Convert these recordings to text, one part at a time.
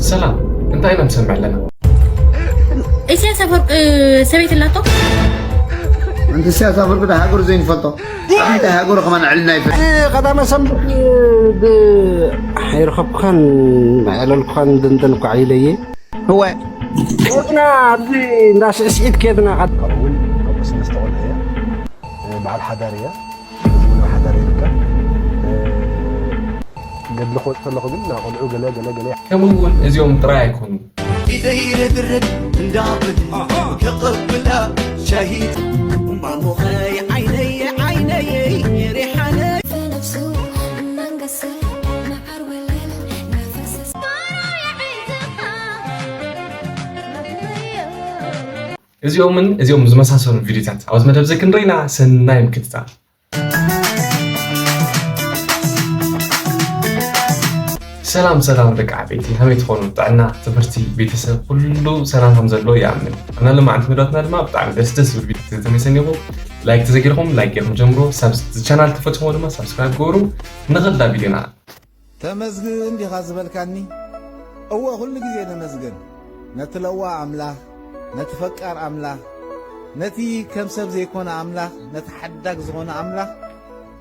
ሰላም፣ እንታይ ኢና ንሰምዕ ኣለና? ኢሳያስ ኣፈወርቂ ሰበይቲ ኣላቶ። እንተ ኢሳያስ ኣፈወርቂ ዳ ሃገሩ ዘይንፈልጦ ኣብ እንታይ ሃገሩ ከማን ዕልና ይፈ ቀዳመ ሰንበት ኣይረኸብኩኻን ኣዕለልኩኻን ድንድን እኳ ኢለየ። እወ ወጥና ኣብዚ እንዳ ስዕስዒት ኬድና ካብኡ እውን ከምኡ ሰለስተ ቆልዑ እያ። በዓል ሓዳር እያ። እዚ እውን ኣብ ሓዳር ይርከብ። ገድሊ ክወፅ ከለኹ ግን ናብ ቆልዑ ገለ ገለ ገለ ከምኡ እውን እዚኦም ጥራይ ኣይኮኑን። ኢደይ ርድርድ እንዳብል ከቐብላ ሻሂት ማሙኸይ ዓይነይ ዓይነይ ሪሓነ في نفسه منقسم مع الولد نفس እዚኦምን እዚኦም ዝመሳሰሉ ቪዲዮታት ኣብዚ መደብ እዚ ክንርኢና ሰናይ ምክትታል። ሰላም ሰላም ደቂ ዓበይቲ፣ ከመይ ትኾኑ? ጥዕና፣ ትምህርቲ፣ ቤተሰብ ኩሉ ሰላም ከም ዘሎ ይኣምን። እና ሎማዓንቲ መደባትና ድማ ብጣዕሚ ደስ ደስ ዝብል ቪዲዮ ተመሰኒኹ። ላይክ ተዘጊርኩም ላይክ ገይርኩም ጀምሮ። ሳብስ ቻናል ተፈትሞ ድማ ሳብስክራይብ ገበሩ። ንኸዳ ቪዲዮና ተመስግን ዲኻ ዝበልካኒ? እወ፣ ኩሉ ግዜ ነመስግን። ነቲ ለዋህ ኣምላኽ፣ ነቲ ፈቃር ኣምላኽ፣ ነቲ ከም ሰብ ዘይኮነ ኣምላኽ፣ ነቲ ሓዳግ ዝኾነ ኣምላኽ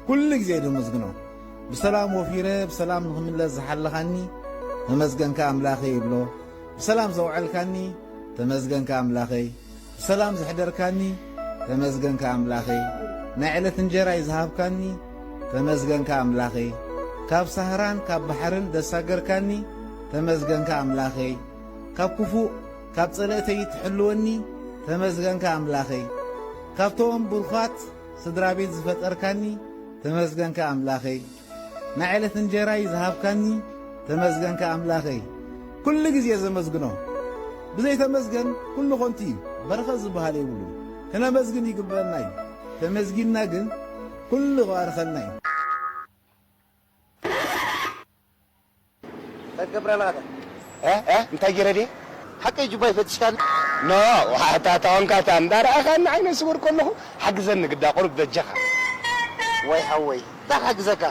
ኩሉ ግዜ ነመስግኖ። ብሰላም ወፊረ ብሰላም ንኽምለስ ዝሓለኻኒ ተመስገንካ ኣምላኸይ ይብሎ። ብሰላም ዘውዐልካኒ ተመስገንካ ኣምላኸይ። ብሰላም ዘሕደርካኒ ተመስገንካ ኣምላኸይ። ናይ ዕለት እንጀራይ ዝሃብካኒ ተመስገንካ ኣምላኸይ። ካብ ሳህራን ካብ ባሕርን ደሳገርካኒ ተመስገንካ ኣምላኸይ። ካብ ክፉእ ካብ ጸለእተይ ትሕልወኒ ተመስገንካ ኣምላኸይ። ካብቶም ብሩኻት ስድራ ቤት ዝፈጠርካኒ ተመስገንካ ኣምላኸይ። ናይ ዕለት እንጀራይ ዝሃብካኒ ተመስገንካ ኣምላኸይ። ኩሉ ግዜ ዘመስግኖ። ብዘይ ተመስገን ኩሉ ኾንቲ እዩ። በረኸት ዝበሃል የብሉን። ክነመስግን ይግበአና እዩ። ተመስጊንና ግን ኩሉ ክባርኸልና እዩ። እንታይ ትገብር ኣለኻ? እንታይ ገይረ ድየ? ሓቀይ ጁባይ ፈቲሽካኒ? ኖ፣ ዋሕታታ ኾንካ እታ እንዳረኣኻኒ ዓይነ ስውር ከለኹ ሓግዘኒ ግዳ ቁሩብ በጃኻ። ወይ ሓወይ፣ እንታይ ክሕግዘካ?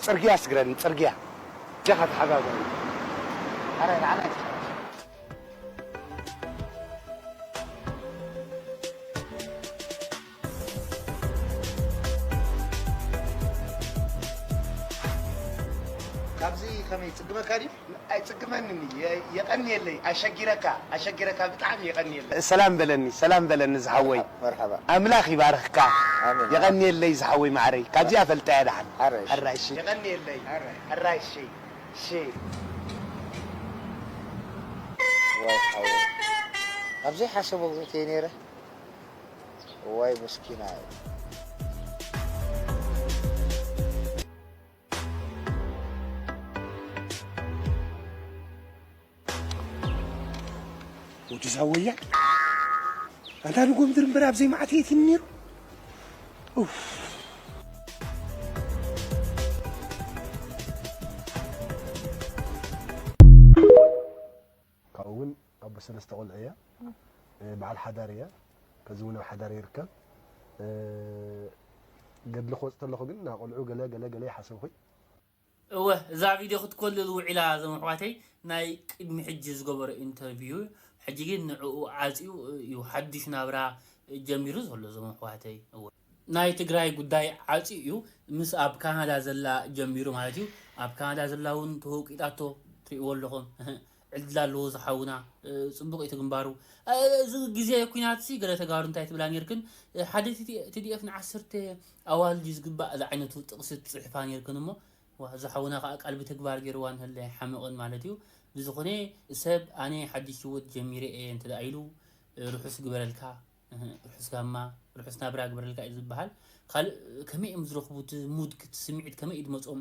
ጽርግያ ስግረኒ፣ ጽርግያ። በጃኻ ተሓጋገር። ኣረ ንዓና ካብዚ ከመይ ይጽግመካ ድዩ? ኣይጽግመንን እዩ። የ- የቐንየለይ። ኣሸጊረካ፣ ኣሸጊረካ ብጣዕሚ የቐንየለይ። ሰላም በለኒ፣ ሰላም በለኒ ዝሓወይ። መርሓባ። ኣምላኽ ይባርኽካ። ኣሜን። የቐንየለይ ዝሓወይ ማዕረይ። ካብዚኣ ፈልጣያ ደሓን። ኣረ፣ እሺ። ኣራይሽ። የቐንየለይ። ኣራይሽ። እሺ። ዋይ ሓወይ። ኣብ ዘይሓሰቦ ኣእትየ ነይረ። ዋይ መስኪና። ወዲ ዛወያ ኣንታ ንጎምድር እምበር ኣብ ዘይመዓት የት ነይሩ። ኡፍ። ካብኡ እውን ኣቦ ሰለስተ ቆልዑ እያ። በዓል ሓዳር እያ። ከዚ እውን ኣብ ሓዳር ይርከብ። ገድሊ ክወፅ ተለኹ ግን ናብ ቆልዑ ገለ ገለ ገለ ይሓሰብኹ። እወ እዛ ቪድዮ ክትኮልል ውዒላ እዞም ኣሕዋተይ ናይ ቅድሚ ሕጂ ዝገበሮ ኢንተርቪው እዩ። ሕጂ ግን ንዕኡ ዓፅዩ እዩ ሓዱሽ ናብራ ጀሚሩ ዘሎ እዞም ኣሕዋተይ። እወ ናይ ትግራይ ጉዳይ ዓፅዩ እዩ ምስ ኣብ ካናዳ ዘላ ጀሚሩ ማለት እዩ። ኣብ ካናዳ ዘላ እውን ተወቂጣቶ ትሪእዎ ኣለኹም። ዕድል ኣለዎ ዝሓውና። ፅቡቕ እዩ ትግንባሩ። እዚ ግዜ ኩናት ሲ ገለ ተጋሩ እንታይ ትብላ ነርክን ሓደ ቲዲኤፍ ንዓሰርተ ኣዋልድ እዩ ዝግባእ እዚ ዓይነቱ ጥቕሲ ትፅሕፋ ነርክን እሞ ዋ፣ እዚ ሓውና ከዓ ቃል ብተግባር ገይርዋ እንተለ ኣይሓመቐን ማለት እዩ። ብዝኾነ ሰብ ኣነ ሓድሽ ህይወት ጀሚረ እየ እንተ ደኣ ኢሉ ርሑስ ግበረልካ፣ ርሑስ ጋማ፣ ርሑስ ናብራ ግበረልካ እዩ ዝበሃል። ካልእ ከመይ እዮም ዝረኽቡ እቲ ሙድ፣ እቲ ስምዒት ከመይ እዩ ዝመፅኦም?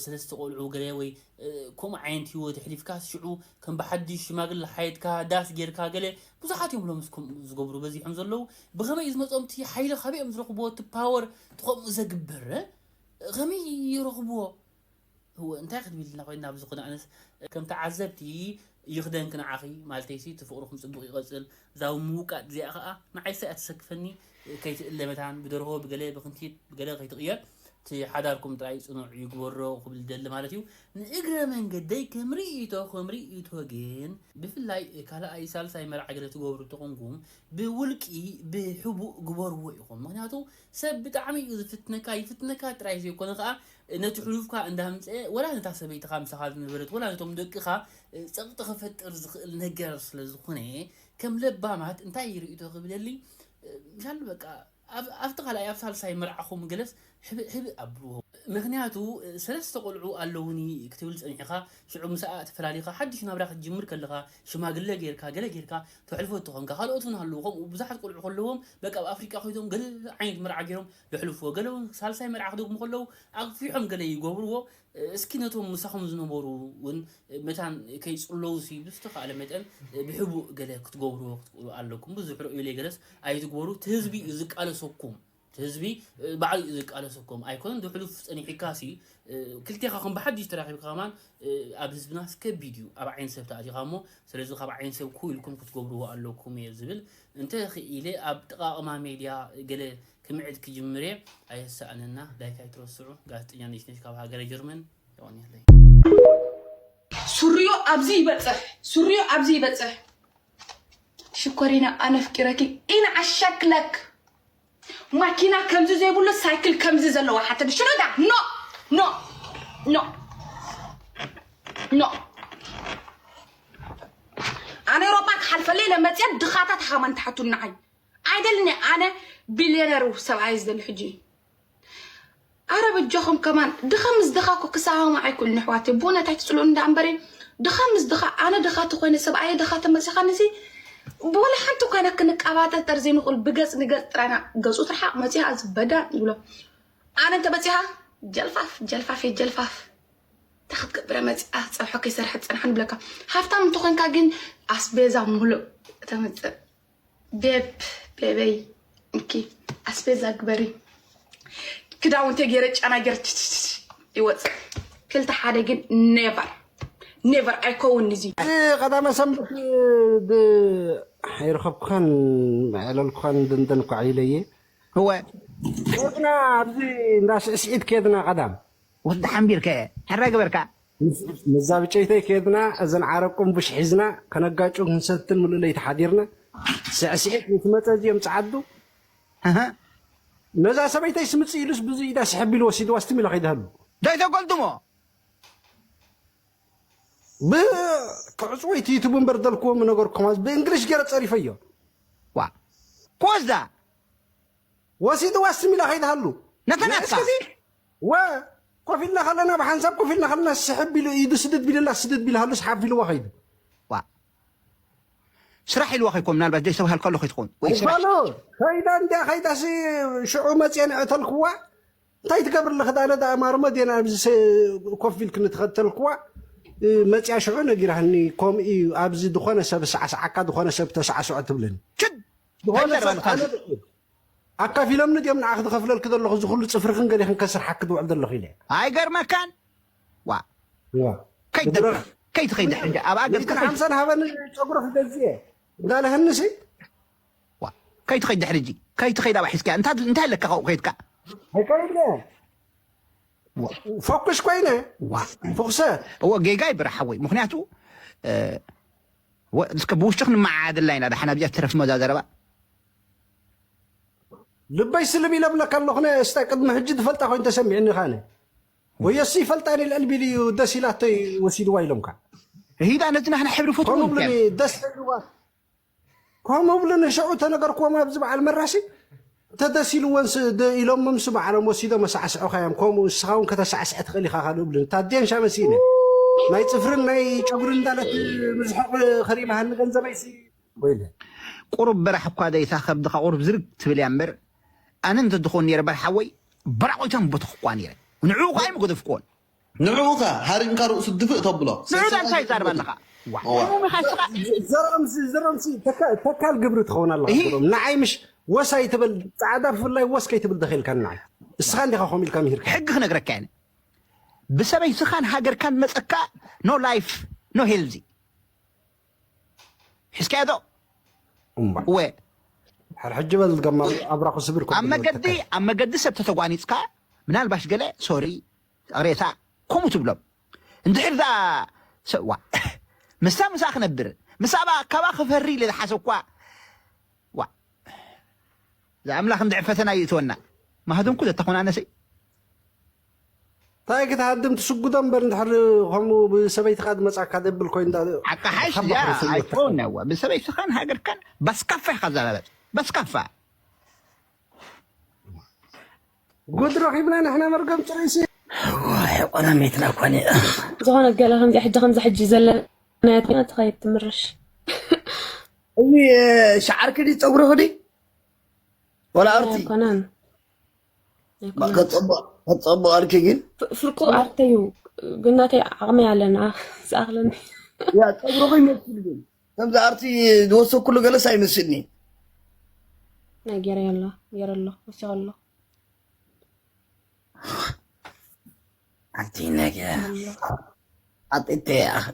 ሰለስተ ቆልዑ ገለ ወይ ከምኡ ዓይነት ህይወት ኣሕሊፍካስ ሽዑ ከም ብሓድሽ ሽማግለ ሓየትካ ዳስ ጌርካ ገለ ብዙሓት እዮም ሎምስ ከምኡ ዝገብሩ በዚሖም ዘለዉ። ብኸመይ እዩ ዝመፅኦም እቲ ሓይሊ? ካበይ እዮም ዝረኽብዎ እቲ ፓወር እቲ ከምኡ ዘግብር? ከመይ ይረኽብዎ? እወ እንታይ ክትብል ኢልና ኮይና ኣብዚ ኩነ ኣነስ ከም ተዓዘብቲ ይኽደንኪ ንዓኺ ማለተይሲ እቲ ፍቕርኹም ጽቡቕ ይቐጽል እዛ ምውቃጥ እዚኣ ኸኣ ንዓይሲ እያ ትሰክፈኒ ከይትእለ መታን ብደርሆ ብገለ ብክንቲት ብገለ ከይትቕየር እቲ ሓዳርኩም ጥራይ ጽኑዕ ይግበሮ ክብል ደሊ ማለት እዩ። ንእግረ መንገደይ ከም ርእይቶ፣ ከም ርእይቶ ግን ብፍላይ ካልኣይ ሳልሳይ መርዓ ገለ ትገብሩ ተኾንኩም ብውልቂ ብሕቡእ ግበርዎ ኢኹም። ምኽንያቱ ሰብ ብጣዕሚ እዩ ዝፍትነካ፣ ይፍትነካ ጥራይ ዘይኮነ ከኣ ነቲ ሕሉፍካ እንዳምጽአ ወላ ነታ ሰበይትኻ ምሳኻ ዝነበረት ወላ ነቶም ደቅኻ ጸቕጢ ክፈጥር ዝኽእል ነገር ስለ ዝኾነ ከም ለባማት እንታይ ርእይቶ ክብለሊ ምሻሉ በቃ ኣብቲ ካልኣይ ኣብ ሳልሳይ መርዓኹም ገለስ ሕብእ ሕብእ ኣብልዎ። ምኽንያቱ ሰለስተ ቆልዑ ኣለውኒ ክትብል ጸኒሕኻ ሽዑ ምስኣ ተፈላሊኻ ሓድሽ ናብራ ክትጅምር ከለኻ ሽማግለ ጌርካ ገለ ጌርካ ተሕልፎ ተኾንካ ካልኦት እውን ኣለዉ ከምኡ ብዙሓት ቆልዑ ከለዎም በቃ ኣብ ኣፍሪቃ ኮይዶም ገለ ዓይነት መርዓ ገይሮም የሕልፍዎ ገለ እውን ሳልሳይ መርዓ ክደግሙ ከለዉ ኣግፊሖም ገለ ይገብርዎ እስኪ ነቶም ምሳኹም ዝነበሩ እውን መታን ከይጽለዉ ሲ ብዝተኻእለ መጠን ብሕቡእ ገለ ክትገብርዎ ክትክእሉ ኣለኩም። ብዙሕ ርእዩለይ ገለስ ኣይትግበሩ። እቲ ህዝቢ እዩ ዝቃለሰኩም። እቲ ህዝቢ ባዕሉ እዩ ዝቃለሰኩም። ኣይኮነን ድሕሉፍ ጸኒሕካ ሲ ክልቴኻ ከም ብሓድሽ ተራኺብካ ከማን ኣብ ህዝብና ከቢድ እዩ። ኣብ ዓይን ሰብ ተኣቲኻ እሞ ስለዚ ካብ ዓይን ሰብ ኩ ኢልኩም ክትገብርዎ ኣለኩም እየ ዝብል። እንተ ክኢለ ኣብ ጥቓቕማ ሜድያ ገለ ክምዕድ ክጅምር እየ። ኣየሳእነና። ላይክ ኣይትረስዑ። ጋዜጠኛ ነሽነሽ ካብ ሃገረ ጀርመን። የቐንየለይ። ሱሪዮ ኣብዚ ይበፅሕ፣ ሱሪዮ ኣብዚ ይበፅሕ። ሽኮሪና ኣነፍቂረኪ ኢና ዓሻክለክ። ማኪና ከምዚ ዘይብሉ ሳይክል ከምዚ ዘለዋ ሓተኒ ሽረዳ ኖ ኖ ኖ ኖ ኣነ ኤሮጳ ክሓልፈለይ ለመፅያ ድኻታት ሃማን ትሓቱ ንዓይ ኣይደልኒ ኣነ ቢልዮነር ሰብኣይ ዝደሊ ሕጂ ኣረ በጃኹም ከማን ድኻ ምስ ድኻ እኮ ክሰማማዕ ኣይክእሉን ኣሕዋተይ ብእውነት ኣይትፅልኡኒ ደኣ እምበሪ ድኻ ምስ ድኻ ኣነ ድኻ ተኾይነ ሰብኣየ ድኻ ተመፂኻኒ ሲ ብወላ ሓንቲ እኳ ኢና ክንቀባጠጠር ዘይንኽእል ብገፅ ንገፅ ጥራይና ገፁ ትርሓቕ መፂኻ ዝበዳ ንብሎ ኣነ እንተ መፂኻ ጀልፋፍ ጀልፋፍ እየ ጀልፋፍ እንታይ ክትገብረ መፂኣ ፀብሖ ከይሰርሐት ፀንሓ ንብለካ ሃፍታም እንተኾይንካ ግን ኣስቤዛ ሙሉእ ተምፅእ ቤብ ቤበይ እንኪ ኣስቤዛ ግበሪ ክዳውንተ ገይረ ጫና ገይረ ይወፅእ ክልተ ሓደ ግን never never ኣይከውን እዚ ቀዳመ ሰንበት ኣይረኸብኩኻን ኣዕለልኩኻን ደንደን እኳ ዒለየ እወ ወጥና ኣብዚ እንዳ ስዕስዒት ከድና ቀዳም ወዲ ሓንቢርከ ሕራይ ግበርካ መዛብጨይተይ ከድና እዘን ዓረብ ቁምቡሽ ሒዝና ከነጋጩ ክንሰትን ምሉእ ለይቲ ሓዲርና ስዕስዒት ምስ መፀ እዚኦም ፀዓዱ ኣሃ። ነዛ ሰበይተይ ስምፅ ኢሉስ ብዙ ኢዳ ስሕብ ኢሉ ወሲድዋ ስትም ኢሎ ከይድሃሉ ዳይ ተቆልድሞ ብክዕፅወይቲ ዩቱብ እምበር ደልክዎም ነገርኩም ብእንግሊሽ ገይረ ፀሪፈዮ ዋ ክወስዳ ወሲድዋ ስትም ኢሎ ከይድሃሉ ነተናትካ እስከዚ ወ ኮፍ ኢልና ከለና ብሓንሳብ ኮፍ ኢልና ከለና ስሕብ ኢሉ ኢዱ ስድድ ቢልላ ስድድ ቢልሃሉ ስሓብ ኢልዋ ከይዱ ዋ ስራሕ ኢልዋ ከይኮን ምናልባት ዘይሰብሃልካ ኣሎ ከይትኸውን ወይ ስራሕ ባሎ ከይዳ እንዲያ ከይዳሲ ሽዑ መፅየ ንዕተልክዋ እንታይ ትገብር ኣለኸ ዳነ ዳ ማርመ ዴና ኣብዚ ኮፍ ኢልክ ንትኸተልክዋ መፅያ ሽዑ ነጊራህኒ ከምኡ እዩ ኣብዚ ዝኾነ ሰብ ሳዕሳዓካ ዝኾነ ሰብ ተሳዕስዖ ትብለኒ ችድ ዝኾነ ኣይተርባን ሰብ ካልእ። ኣነ ኣካፊሎምኒ ድዮም ንዓኺ ዝኸፍለልኪ ዘለኹ እዚ ኩሉ ፅፍርኽን ገሊኽን ከስርሓኪ ዝውዕል ዘለኹ ኢለ ኣይገርመካን ዋ ዋ ከይትደርፍ ከይትኸይድ ሕጂ ኣብኣ ገጽካ ሚእትን ሓምሳን ሃበኒ ጨጉሪ ክገዝእ እየ እንዳለህንሲ ዋ ከይትኸይድ ድሕሪ ሕጂ ከይትኸይድ ኣብኣ ሒዝካ እንታይ እንታይ ኣለካ ካብኡ ከይድካ ኣይከይድለ ፎኩስ ኮይነ ዋ ፎኩሰ እዎ ጌጋ ይብራ ሓወይ ምክንያቱ እ፣ ወ- እስከ ብውሽጥኽ ንመዓድላ ኢና ደሓን ኣብዚኣ ትረፍ መዛ ዘረባ ልበይ ስልብ ኢለ ብለካ ኣለኹ ነ እስታ ቅድሚ ሕጂ ዝፈልጣ ኮይኑ ተሰሚዕኒ ኻነ ወየሱ ይፈልጣኒ ልዕል ቢሉ እዩ ደስ ኢላተይ ወሲድዋ ኢሎምካ ሂዳ ነዚ ናህና ሕብሪ ፈትዎ ከምኡ ብሉኒ ደስ ኢልዋ ከምኡ ብሉኒ ሽዑ ተነገርክዎም ኣብዚ በዓል መራሲ ተደሲልወን ኢሎም ምምስ በዓሎም ወሲዶ መሳዕስዑኻ እዮም ከምኡ ንስኻ እውን ከተሳዕስዐ ትኽእል ኢኻ ካልእ ብሉኒ ታዴን ሻመሲነ ናይ ፅፍርን ናይ ጨጉሪ እንዳለት ምዝሕቕ ከሪማሃኒ ገንዘበይሲ ወይለ ቁሩብ በራሕ እኳ ዘይታ ከብድኻ ቁሩብ ዝርግ ትብል እያ እምበር ኣነ እንተዝኾን ነይረ በርሓወይ በራቑቶም ቦትኽ እኳ ነይረ ንዕኡ እኳ ኣይምገደፍክዎን ንዕኡ ከ ሃሪምካ ርእሱ ድፍእ ተብሎ ንዑ እንታይ ይዛርብ ኣለኻ ዋ ዋ። ሕሙም ኢኻ እስኻ ዘረምሲ ዘረምሲ ተካ- ተካል ግብሪ ትኸውን ኣለኻ እሂ። ብሎም። ንዓይ ምሽ ወስ ኣይትበል ፃዕዳ ብፍላይ ወስ ከይትብል ደኺልካ ንዓይ እስኻ እንዲኻ ኮም ኢልካ ምሂርካ ሕጊ ክነግረካ እየ ብሰበይትኻን ሃገርካን መፀካ no life no healthy ሒዝካዮ ዶ እምባ ወ ሕር ሕጂ በል ገማ ኣብራኹ ስብር ኣብ መገዲ ኣብ መገዲ ሰብ ተተጓኒፅካ ምናልባሽ ገለ ሶሪ ሬሳ ከምኡ ትብሎም። እንድሕር ዛ ሰዋ ምሳ ምሳ ክነብር ምሳ ባ ካባ ክፈሪ ኢለ ዝሓሰብኳ ዋ እዛ ኣምላኽ እንድሕር ፈተና ይእትወና። ማህደምኩ ዘተኾናነሰይ እንታይ ክትሃድም ትስጉዶ እምበር እንድሕር ከምኡ ብሰበይትካ ዝመጻካ ደብል ኮይኑ ዓቃሓሽ እዚኣ ኣይኮነ ዋ ብሰበይትኻን ሃገርካን ባስካፋ ኢኻ ዘላለጥ ባስካፋ ጉድ ረኺብና ንሕና መርገም ጥሪሲ ዋይ ቆናሚትና እኳ እኔ ዝኾነ ገለ ከምዚ ሕጂ ከምዚ ሕጂ ዘለና ትኸይድ ትምርሽ እዚ ሻዓርኪ ድዩ ፀጉርኺ ድዩ ወላ ኣርቲ ኣይኮነን ከፀብቕ ኣልኪ ግን ፍርቁ ኣርተዩ ግናተይ ዓቕሚ ኣለና ዝኣኽለኒ ያ ፀጉርኺ ይመስል ግን ከምዚ ኣርቲ ዝወሰኩሉ ገለስ ኣይመስልኒ ናይ ገይረ ኣሎ ገይረ ኣሎ ወሲኸ ኣሎ ኣንቲ ነገር ኣጥተ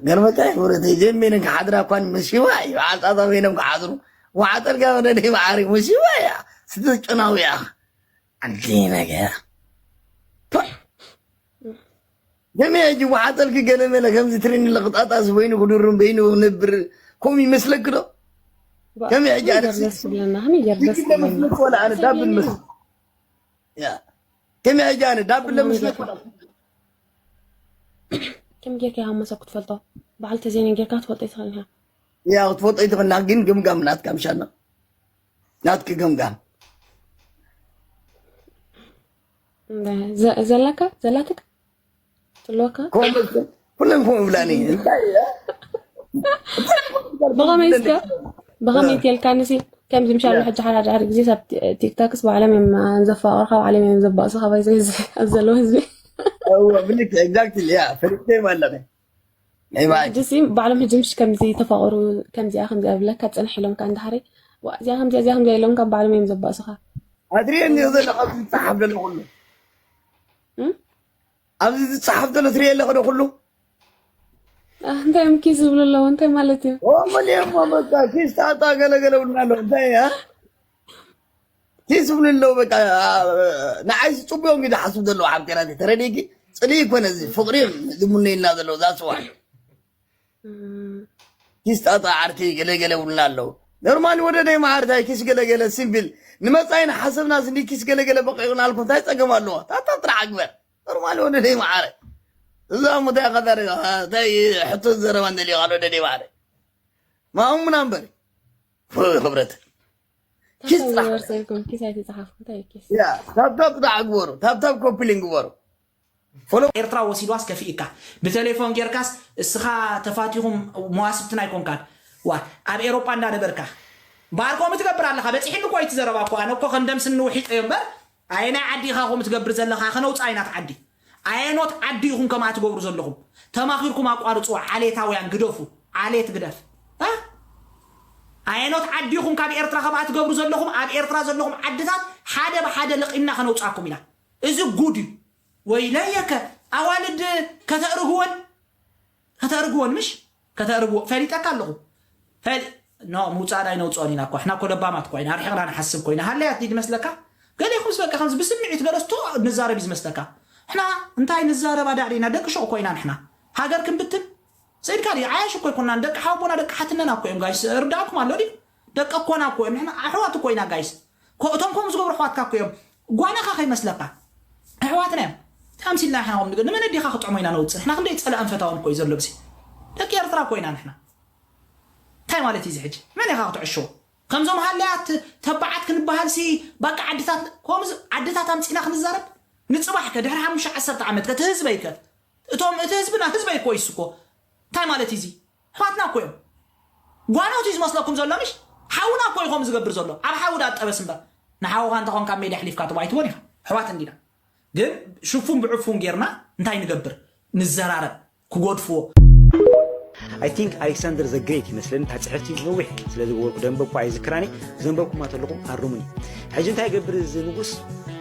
ገርመካ ይብረተ ጀሚን ክሓድራ እኳን መሲዋ እዩ ዓልጣታ ኮይኖም ክሓድሩ ወዓጠልካ ወደደ ማዓሪ መሲዋ እያ ስትጨናዊ እያ ኣንቲ ነገር ጀሚ ሕጂ ወዓጠልኪ ገለ መለ ከምዚ ትሪኒ ለቅጣጣስ በይኑ ክድሩም በይኑ ክነብር ከምኡ ይመስለኪ ዶ ከመይ ሕጂ ኣነ ደስ ብለና ከመይ ገር ደስ ይግደ መስለኪ ወላ ኣነ ዳብል መስል ያ ከመይ ሕጂ ኣነ ዳብል ለመስለኪ ወላ ከም ጌርካ ሃመሰ ክትፈልጦ በዓል ተዘይነ ጌርካ ትፈልጦ ይትኽእል ኢኻ ያ ክትፈልጦ ይትኽእልና ግን ግምጋም ናትካ ምሻና ናትኪ ግምጋም እንዳ- ዘ- ዘለካ ዘላትክ ትልወካ ከምኡ ኩለን ከምኡ ይብላኒ እንታይ እያ ብኸመይ እስከ ብኸመይ ትልካንሲ ከምዚ ምሻሉ ሕጂ ሓደ ሓደ ሓደ ግዜ ኣብ ቲ- ቲክቶክስ ባዕሎም እዮም ዘፋቅሩካ ባዕሎም እዮም ዘባእሱካ ባይዘ ኣብ ዘለዎ ህዝቢ እወ ብልክ ኤግዛክትሊ ያ ፈሊጠ ማለት ናይ ባይ ሕጂ ሲ ባዕሎም ሕጂ ምሽ ከምዚ ተፋቅሩ ከምዚኣ ከምዚኣ ብለካ ፅንሕ ኢሎም ከ እንዳሃሪ ዋ እዚኣ ከምዚኣ እዚኣ ከምዚኣ ኢሎም ካብ ባዕሎም እዮም ዘባእሱካ ኣድሪየ እንዲዮ ዘሎ ኣብዚ ዝፀሓፍ ዘሎ ኩሉ እም? ኣብዚ ዝፀሓፍ ዘሎ ትሪኦ ኣለኸ ዶ ኩሉ ኣህ፣ እንታይ እዮም ኪስ ዝብሉ ኣለዎ እንታይ ማለት እዩ ኦመን እሞ በቃ ኪስ ጣጣ ገለገለ ብልና ኣለዉ እንታይ እያ ኪስ ዝብሉ ኣለዉ በቃ ንዓይ ዝፅቡዮም እዩ ዝሓስቡ ዘለዉ ሓብቴና ተረዲእኪ ፅልኢ ይኮነ እዚ ፍቅሪ ዝምነየልና ዘለዉ ዛስዋ እም፣ ኪስ ጣጣ ዓርኪ ገለገለ ብልና ኣለዉ ኖርማል ወደደይ ማዓርታይ ኪስ ገለገለ ሲምፕል ንመፃኢ ንሓሰብና ስኒ ኪስ ገለገለ በቂቕና ኣልኩም እንታይ ፀገም ኣለዎ ታታ ጥራሕ ግበር ኖርማል ወደደይ ማዓረ እዛ ሙታይ ቀጠር እንታይ ሕቶ ዘረባ እንደልዮ ቃል ወደደይ ማዓረ ማኡ ምና እምበር ክብረት ኪስ ጥራሕ ወርሰልኩም ኪስ ኣይተፃሓፍኩ እንታይ እዩ ኪስ ያ ታብታብ ጥራሕ ግበሩ ታብታብ ኮፒሊን ግበሩ ኤርትራ ወሲድዋስ ከፊእካ ብቴሌፎን ጌርካስ እስኻ ተፋቲኹም መዋስብትን ኣይኮንካን ዋ ኣብ ኤሮጳ እንዳነበርካ ባርኮም ትገብር ኣለኻ በፂሕኒ እኮ እዩ ትዘረባ እኮ ኣነ እኮ ከንደም ስኒ ውሒጠዮ እምበር ኣየናይ ዓዲ ኢኻ ከምኡ ትገብር ዘለኻ ከነውፃእ ኢና እቲ ዓዲ ኣየኖት ዓዲ ኢኹም ከምኣ ትገብሩ ዘለኹም ተማኺርኩም ኣቋርፅዎ ዓሌታውያን ግደፉ ዓሌት ግደፍ እ? ኣየኖት ዓዲ ኢኹም ካብ ኤርትራ ከምኣ ትገብሩ ዘለኹም ኣብ ኤርትራ ዘለኹም ዓድታት ሓደ ብሓደ ለቒምና ከነውፃኩም ኢና እዚ ጉድ እዩ ወይለየከ ኣዋልድ ከተእርግወን ከተእርግወን ምሽ ከተእርግዎ ፈሊጠካ ኣለኹ ፈል ኖ ምውፃእ ዳይነውፅኦን ኢና እኮ ሕና እኮ ለባማት ኮይና ኣርሒቕና ንሓስብ ኮይና ሃለያት ድዩ ዝመስለካ ገሌኹምስ በቃ ከምዚ ብስምዒት ገለስቶ ንዛረብ እዩ ዝመስለካ ሕና እንታይ ንዛረብ ኣዳዕዲና ደቂ ሹቕ ኮይና ንሕና ሃገር ክንብትን ሰይድካ ድዩ ዓያሽ እኮ ኣይኮናን ደቂ ሓወቦና ደቂ ሓትነና እኮ እዮም ጋይስ እርዳእኩም ኣሎ ድዩ ደቂ ኣኮና እኮ እዮም ንሕና ኣሕዋት እኮ ኢና ጋይስ እቶም ከምኡ ዝገብሩ ኣሕዋትካ እኮ እዮም ጓናኻ ከይመስለካ ኣሕዋትና እዮም ኣምሲልና ንሕና ከም ንመን ኣዴኻ ክጥዕሞ ኢና ነውፅእ ንሕና ክንደይ ፀላእን ፈታውን እኮ እዩ ዘሎ ብዚ ደቂ ኤርትራ እኮ ኢና ንሕና እንታይ ማለት እዩ እዚ ሕጂ መን ኢኻ ክትዕሽዎ ከምዞም ሃለያት ተባዓት ክንበሃል ሲ ባቃ ዓድታት ከምዚ ዓድታት ኣምፂና ክንዛረብ ንፅባሕ ከ ድሕሪ ሓሙሽተ ዓሰርተ ዓመት ከ እቲ ህዝበይ ከ እቶም እቲ ህዝብና ህዝበይ እኮ ይስኮ እንታይ ማለት እዩ እዚ ኣሕዋትና እኮ እዮም ጓኖት እዩ ዝመስለኩም ዘሎ ምሽ ሓውና እኮ ይኾም ዝገብር ዘሎ ኣብ ሓዊ ዳጠበስ እምበር ንሓውኻ እንተኾን ካብ ሜዳ ኣሕሊፍካ ትባይትዎን ኢኻ ኣሕዋት እንዲና ግን ሽፉን ብዕፉን ጌርና እንታይ ንገብር ንዘራረብ ክጎድፍዎ I think Alexander the Great ይመስለኒ እታ ፅሕፍቲ ነዊሕ ስለ ዝገበርኩ ደንበብኩ ኣይዝክራኒ ዘንበብኩማ ተለኹም ኣርሙኒ ሕጂ እንታይ ገብር እዚ ንጉስ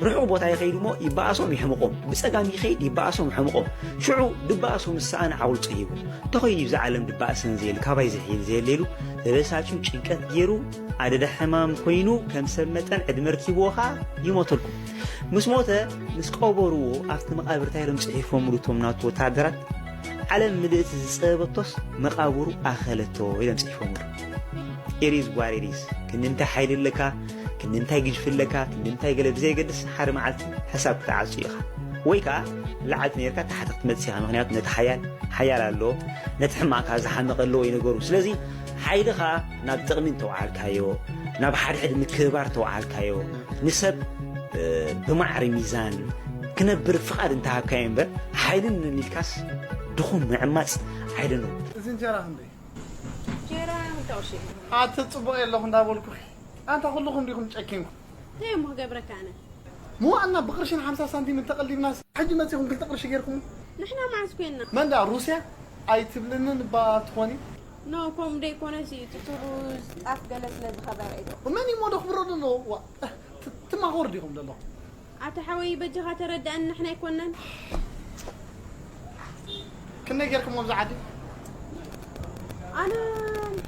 ርሑቕ ቦታ ይኸይድ እሞ ይበኣሶም ይሕምቖም ብፀጋም ይኸይድ ይበኣሶም ይሕምቖም ሽዑ ድበኣሶ ምስ ሰኣነ ዓውልፆ ሂቡ እንተኾይኑ እዩ እዚ ዓለም ድበኣሰን ዘየል ካባይ ዝሕይል ዘየለ ኢሉ ተበሳጭዩ ጭንቀት ገይሩ ኣደዳ ሕማም ኮይኑ ከም ሰብ መጠን ዕድመ ርኪብዎ ኸዓ ይሞተልኩም ምስ ሞተ፣ ምስ ቀበርዎ፣ ኣብቲ መቓብር እንታይ ኢሎም ጽሒፎምሉ እቶም ናቱ ወተሃደራት? "ዓለም ምልእቲ ዝጸበበቶስ መቓብሩ ኣኸለቶ" ኢሎም ጽሒፎምሉ። It is what it is። ክንዲ እንታይ ሓይሊ ኣለካ፣ ክንዲ እንታይ ግዝፊ ኣለካ፣ ክንዲ እንታይ ገለ ብዘየገድስ፣ ሓደ መዓልቲ ሕሳብ ክትዓጹ ኢኻ። ወይ ከኣ ላዕሊ ኔርካ ታሕቲ ክትመጽእ ኢኻ። ምኽንያቱ ነቲ ሓያል ሓያል ኣሎ፣ ነቲ ሕማቕ ከኣ ዝሓመቐ ኣለዎ እዩ ነገሩ። ስለዚ ሓይልኻ ናብ ጥቕሚ እንተውዓልካዮ፣ ናብ ሓድሕድ ምክብባር እንተውዓልካዮ፣ ንሰብ፣ እ፣ ብማዕረ ሚዛን ክነብር ፍቓድ እንተሃብካዮ እምበር፣ ሓይልን ኢልካስ ድኹም ምዕማጽ፣ I don't know። እዚ እንጀራ ክንደይ? እንጀራ ክልተ ቅርሺ። ኣቲ ጽቡቕ የለኹ እንዳበልኩኺ፣ ኣንታ ኩልኹም ዲኹም ጨኪንኩም? እንታይ እሞ ክገብረካ ኣነ? ምዋእና ብቕርሽን ሓምሳ ሳንቲም እንተቐሊብናስ፣ ሕጂ መጺኹም ክልተ ቅርሺ ጌርኩም? ንሕና መዓስ ኮይንና? መን ደኣ ሩስያ ኣይትብልንን እባ ትኾኒ? ኖ፣ ከምኡ ደይኮነሲ፣ እቲ ሩዝ ጣፍ ገለ ስለ ዝኸበረ እዩ። መን እዩ እሞ ደኽብሮ ዘሎ? ዋ፣ ት-፣ ትማኾር ዲኹም ዘለኹም? ኣታ ሓወይ፣ በጃኻ ተረድኣኒ፣ ንሕና ኣይኮናን። ክንደይ ጌርኩም ኣብዚ ዓዲ? ኣነ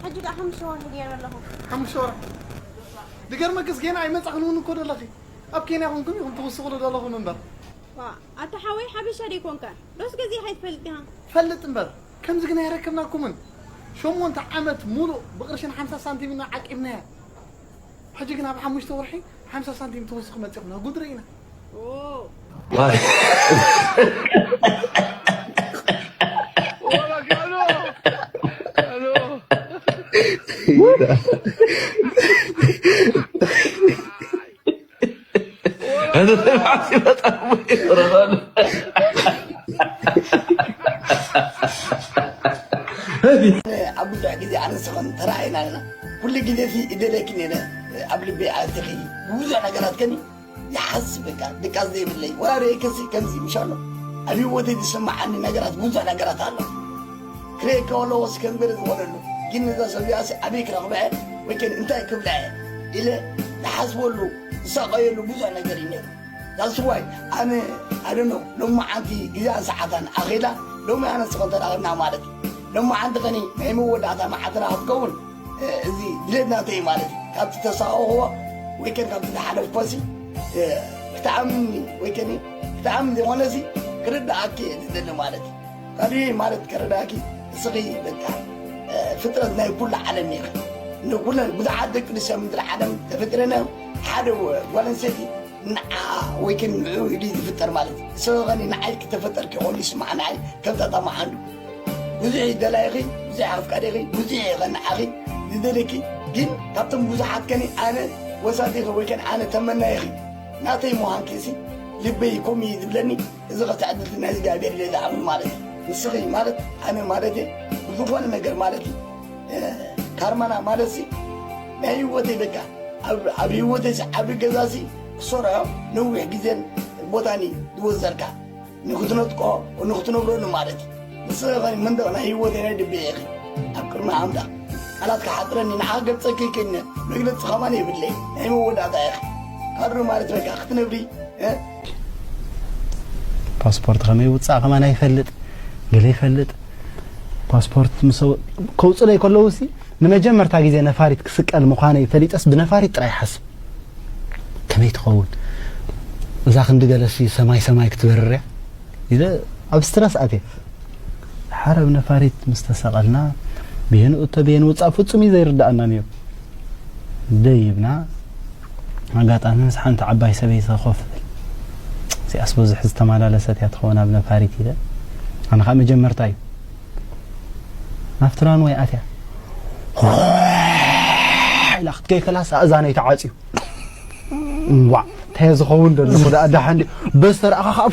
ሕጂ ደኣ ሓሙሽተ ወርሒ ገይረ ኣለኹ። ሓሙሽተ ወርሒ? ዝገርመክስ ጌና ኣይመጻኽን እውን እኮ ዘለኺ። ኣብ ኬንያ ኮንኩም ኢኹም ትውስኹሉ ዘለኹም እምበር። ዋ፣ ኣታ ሓወይ፣ ሓበሻ ደይኮንካ? ዶስ ገዚእኻ ኣይትፈልጥ ኢኻ? ፈልጥ እምበር፣ ከምዚ ግን ኣይረከብናኩምን። ሸሞንተ ዓመት ሙሉእ ብቕርሽን ሓምሳ ሳንቲም ኢና ዓቂብናያ። ሕጂ ግን ኣብ ሓሙሽተ ወርሒ ሓምሳ ሳንቲም ትውስኹ መጺኹም፣ ጉድ ርኢና። ኦ። ኣብ ብዙሕ ግዜ ኣነ ንስኽን ተራእይና ኣለና። ኩሉ ግዜ ሲ ይደለኪ ነይረ፣ ኣብ ልበይ ኣቲኺ፣ ብዙሕ ነገራት ከኒ ይሓስብ፣ በቃ ድቃስ ዘይብለይ። ወላ ርእየኪ ሲ ከምዚ፣ ምሽ ኣሎ። ኣብ ህይወተይ ዝስምዓኒ ነገራት፣ ብዙሕ ነገራት ኣሎ። ክርእየኪ ከለኹ ሲ ከም ገለ ዝኾነሉ። ግን ነዛ ሰብ እዚኣ ሲ ኣበይ ክረኽባ እየ? ወይ ከ እንታይ ክብላ እየ? ኢለ ዝሓስበሉ፣ ዝሳቐየሉ ብዙሕ ነገር እዩ ነይሩ። That's why ኣነ፣ I don't know፣ ሎማዓንቲ ግዜኣን ሰዓታን ኣኺላ፣ ሎሚ ኣነ ንስኽን ተራኺብና ማለት እዩ። ሎማዓንቲ ኸኒ ናይ መወዳእታ መዓልትና ክትከውን፣ እ፣ እዚ ድሌት ናተይ እዩ ማለት እዩ። ካብቲ ተሳቐኽዎ ወይ ከን ካብቲ ዝሓለፍኮሲ፣ እ፣ ክትኣምኒ ወይ ከኒ ክትኣምኒ ዘይኮነሲ ክርድኣኪ እየ ዝደሊ ማለት እዩ። ካልእ ማለት ከረዳእኪ፣ እስኺ በቃ፣ እ፣ ፍጥረት ናይ ኩሉ ዓለም ኢኺ። ንኩለን ብዙሓት ደቂ ኣንስትዮ ምድሪ ዓለም ተፈጢረን እዮም። ሓደ ወ-፣ ጓል ኣንስተይቲ ንዓ ወይ ከን ንዕኡ ኢሉ እዩ ዝፍጠር ማለት እዩ። ንስኺ ኸኒ ንዓይ ክተፈጠርኪ ከሎ ይስማዕ ንዓይ ከም ጣጣ መዓንዱ። ብዙሕ እዩ ደላይኺ፣ ብዙሕ ኣፍቃሪኺ፣ ብዙሕ እዩ ኸ ንዓኺ ዝደልየኪ። ግን ካብቶም ብዙሓት ከኒ ኣነ ወሳቲኺ ወይ ከን ኣነ ተመናይኺ ናተይ ምዃንኪ ሲ ልበይ ከምኡ እዩ ዝብለኒ። እዚ ኸ ትዕድልቲ ናይ እግዚኣብሔር እዩ ዝኣምን ማለት እዩ። ንስኺ ማለት ኣነ ማለት እየ። ብዝኾነ ነገር ማለት እዩ። እ፣ ካርማና ማለት ሲ ናይ ህይወተይ በቃ ኣብ፣ ኣብ ህይወተይ ሲ ዓቢ ገዛ ሲ ክሰርሖ ነዊሕ ግዜን ቦታን እዩ ዝወሰድካ። ንክትነጥቆ፣ ንክትነብረሉ ማለት እዩ። ንስኺ ኸ መንደቕ ናይ ህይወተይ ናይ ልበይ ኢኺ። ኣብ ቅድሚ ኣምላኽ ቃላት ክሓጽረኒ፣ ንዓ ክገልጸኪ ይክእልኒ፣ መግለጺ ከማን የብለይ። ናይ መወዳእታ ኢኺ። ካድሮ ማለት በቃ ክትነብሪ፣ እ? ፓስፖርት ከመይ ይውጻእ ከማን ኣይፈልጥ፣ ገለ ይፈልጥ። ፓስፖርት ምስ ከውጽለይ ከለዉ ሲ ንመጀመርታ ግዜ ነፋሪት ክስቀል ምዃነይ ፈሊጠስ ብነፋሪት ጥራይ ይሓስብ። ከመይ ትኸውን እዛ ክንዲ ገለሲ ሰማይ ሰማይ ክትበርር እያ ኢለ ኣብ ስትረስ ኣትየ። ድሓር ኣብ ነፋሪት ምስ ተሰቐልና ብየን እቶ ብየን ውጻእ ፍጹም እዩ ዘይርድኣና ነይሩ። ደይብና ኣጋጣሚ ምስ ሓንቲ ዓባይ ሰበይቲ ኮፍ እብል። እዚኣስ ብዙሕ ዝተመላለሰት እያ ትኸውን ኣብ ነፋሪት ኢለ። ኣነ ኸኣ መጀመርታ እዩ። ናብቲ ራንወይ ኣትያ። ኢላ ክትከይ ከላስ ኣእዛነይ ተዓጽዩ። እዋእ፣ እንታይ ዝኸውን ዘለኹ ደኣ ደሓን ድዩ? በስ ተረኣኻ ኸኣ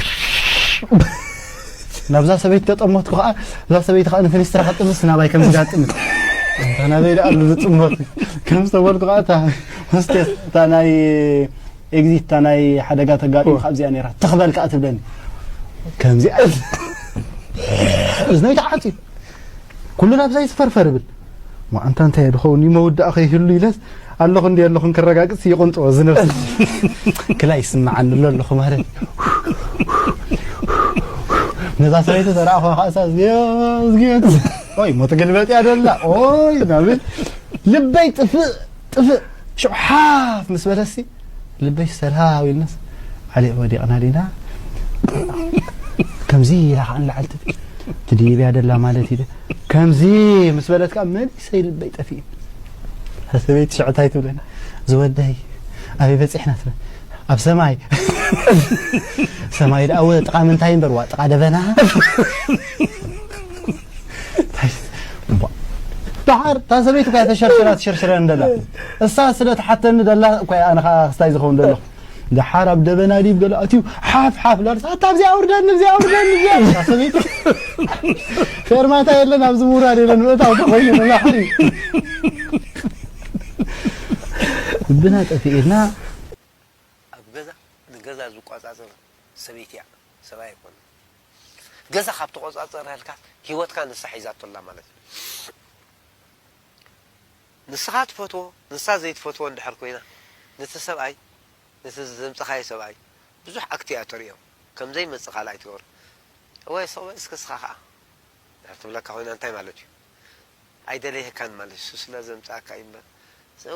ናብዛ ሰበይቲ ተጠመትኩ ኸኣ፣ እዛ ሰበይቲ ኸኣ ንፍኒስትራ ክትጥምስ ናባይ ከም ዝጋጥም። እንታ ናበይ ደኣ ኣሎ ዝጥመት? ከም ዝተበልኩ ኸኣ እታ ሆስቴስ፣ እታ ናይ ኤግዚት፣ እታ ናይ ሓደጋ ተጋጢሙ እወ። ካብዚኣ ነይራ፣ ትኽበል ከኣ ትብለኒ። ከምዚኣ እዝነይ ተዓጽዩ። ኩሉ ናብዛ ይስፈርፈር ይብል። ማ ኣንታ እንታይ ድኸውን እዩ መወዳእ ከይህሉ ኢለስ ኣለኹ እንዲ ኣለኹን ክረጋግጽ ይቕንጥዎ ዝነብስ። ክላ ይስምዓኒ ኣሎ ኣለኹ ማለት። ነዛ ሰበይቲ ተረኣኹ ኸኣሳ እዝግዮ፣ እዝግዮ። ኦይ፣ ሞት ግልበጥ እያ ደላ። ኦይ፣ ናብል ልበይ ጥፍእ፣ ጥፍእ። ሽዑ ሓፍ ምስ በለሲ ልበይ ሰላም ኢልነስ ዓሊ ወዲቕና ዲና? ከምዚ ኢላ ከዓ ንላዕሊ ትብል። ትድይብያ ደላ ማለት እዩ። ከምዚ ምስ በለት ከዓ መሊሰ ልበይ ጠፊኡ። እታ ሰበይቲ ሽዑ እንታይ ትብለኒ? ዝወደይ ኣበይ በፂሕና ትብል። ኣብ ሰማይ። ሰማይ ደኣ ወ ጥቓ ምንታይ እምበር ዋ ጥቓ ደበና። እንታይ? እባ። ደሓር እታ ሰበይቲ እኳ ተሸርሽራ ትሽርሽረኒ ደላ። እሳ ስለ ትሓተኒ ደላ እኳ ኣነ ከዓ ክስታይ ዝኸውን ደለኹ። ደሓር ኣብ ደበና ዲብ ገለ ኣትዩ ሓፍ ሓፍ ላልሳ ኣታ ኣብዚኣ ኣውርደኒ ኣብዚኣ ኣውርደኒ ኣብዚኣ እታ ሰበይቲ። ፌርማታ የለን ኣብዚ ምውራድ የለን ምእታው ተኾይኑ ንባሕሪ። ልብና ጠፊእልና። ኣብ ገዛ ንገዛ ዝቆጻጸር ሰበይቲ እያ፣ ሰብኣይ ኣይኮነን። ገዛ ካብ ተቆጻጸረልካ ህይወትካ ንሳ ሒዛቶ ኣላ ማለት እዩ። ንስኻ ትፈትዎ ንሳ ዘይትፈትዎ እንድሕር ኮይና፣ ነቲ ሰብኣይ፣ ነቲ ዘምጻኻዮ ሰብኣይ ብዙሕ ኣክት እያ ተርእዮ። ከም ዘይመጽእ ካልእ ኣይትገብሮ። እወ፣ ስቕ በል እስከ እስኻ ኸኣ እንድሕር ትብለካ ኮይና እንታይ ማለት እዩ? ኣይደለየካን ማለት እዩ። እሱ ስለ ዘምጻእካ እዩ እምበር።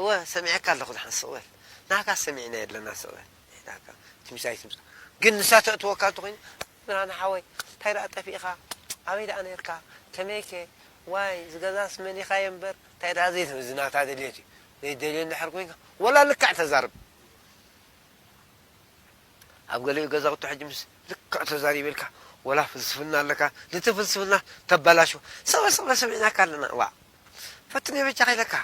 እወ፣ ሰሚዐካ ኣለኹ፣ ደሓን ስቕ በል። ናካ ሰሚዕና የለና፣ ስቕ በል። ናካ ትምጻእ ኣይትምጻእ። ግን ንሳ ተእትወካ እንተኾይኑ፣ ብርሃነ ሓወይ፣ እንታይ ደኣ ጠፊእኻ? ኣበይ ደኣ ነይርካ? ከመይከ? ዋይ፣ ዝገዛስ መሊኻዮ እምበር፣ እንታይ ደኣ ዘይትብል፣ እዚ ናታ ድልየት እዩ። ዘይደልዮ እንድሕር ኮይንካ፣ ወላ ልክዕ ተዛርብ። ኣብ ገሊኡ ገዛውቲ ሕጂ ምስ ልክዕ ተዛሪበልካ፣ ወላ ፍልስፍና ኣለካ፣ ነቲ ፍልስፍና ተበላሽዎ። ስቕ በል፣ ስቕ በል፣ ሰሚዕናካ ኣለና። ዋእ። ፈትንዮ በጃኻ ኢለካ።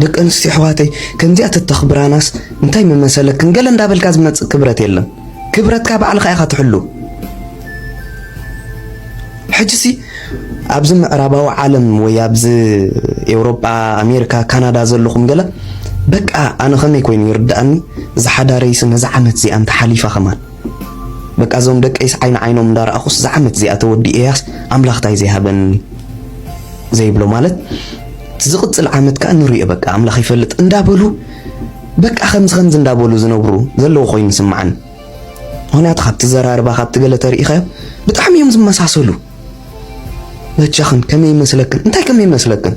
ደቂ ኣንስትዮ ኣሕዋተይ፣ ከምዚኣ ተተኽብራናስ እንታይ ምመሰለክን? ገለ እንዳበልካ ዝመጽእ ክብረት የለን። ክብረትካ ባዕልኻ ኢኻ ትሕሉ። ሕጂሲ ኣብዚ ምዕራባዊ ዓለም ወይ ኣብዚ ኤውሮጳ፣ ኣሜሪካ፣ ካናዳ ዘለኹም ገለ፣ በቃ ኣነ ከመይ ኮይኑ ይርድኣኒ፣ እዛ ሓዳረይሲ ነዛ ዓመት እዚኣ እንተ ሓሊፋ ከማን። በቃ እዞም ደቀይስ ዓይኒ ዓይኖም እንዳረኣኹስ እዛ ዓመት እዚኣ ተወዲኤያስ ኣምላኽ ታይ ዘይሃበኒ ዘይብሎ ማለት፣ እቲ ዝቕጽል ዓመት ከኣ ንሪኦ በቃ ኣምላኽ ይፈልጥ እንዳበሉ፣ በቃ ከምዚ ከምዚ እንዳበሉ ዝነብሩ ዘለዉ ኮይኑ ይስምዓኒ። ምኽንያቱ ካብቲ ዘራርባ ካብቲ ገለ ተሪኢኻዮ ብጣዕሚ እዮም ዝመሳሰሉ። በጃኽን ከመይ ይመስለክን? እንታይ ከመይ ይመስለክን?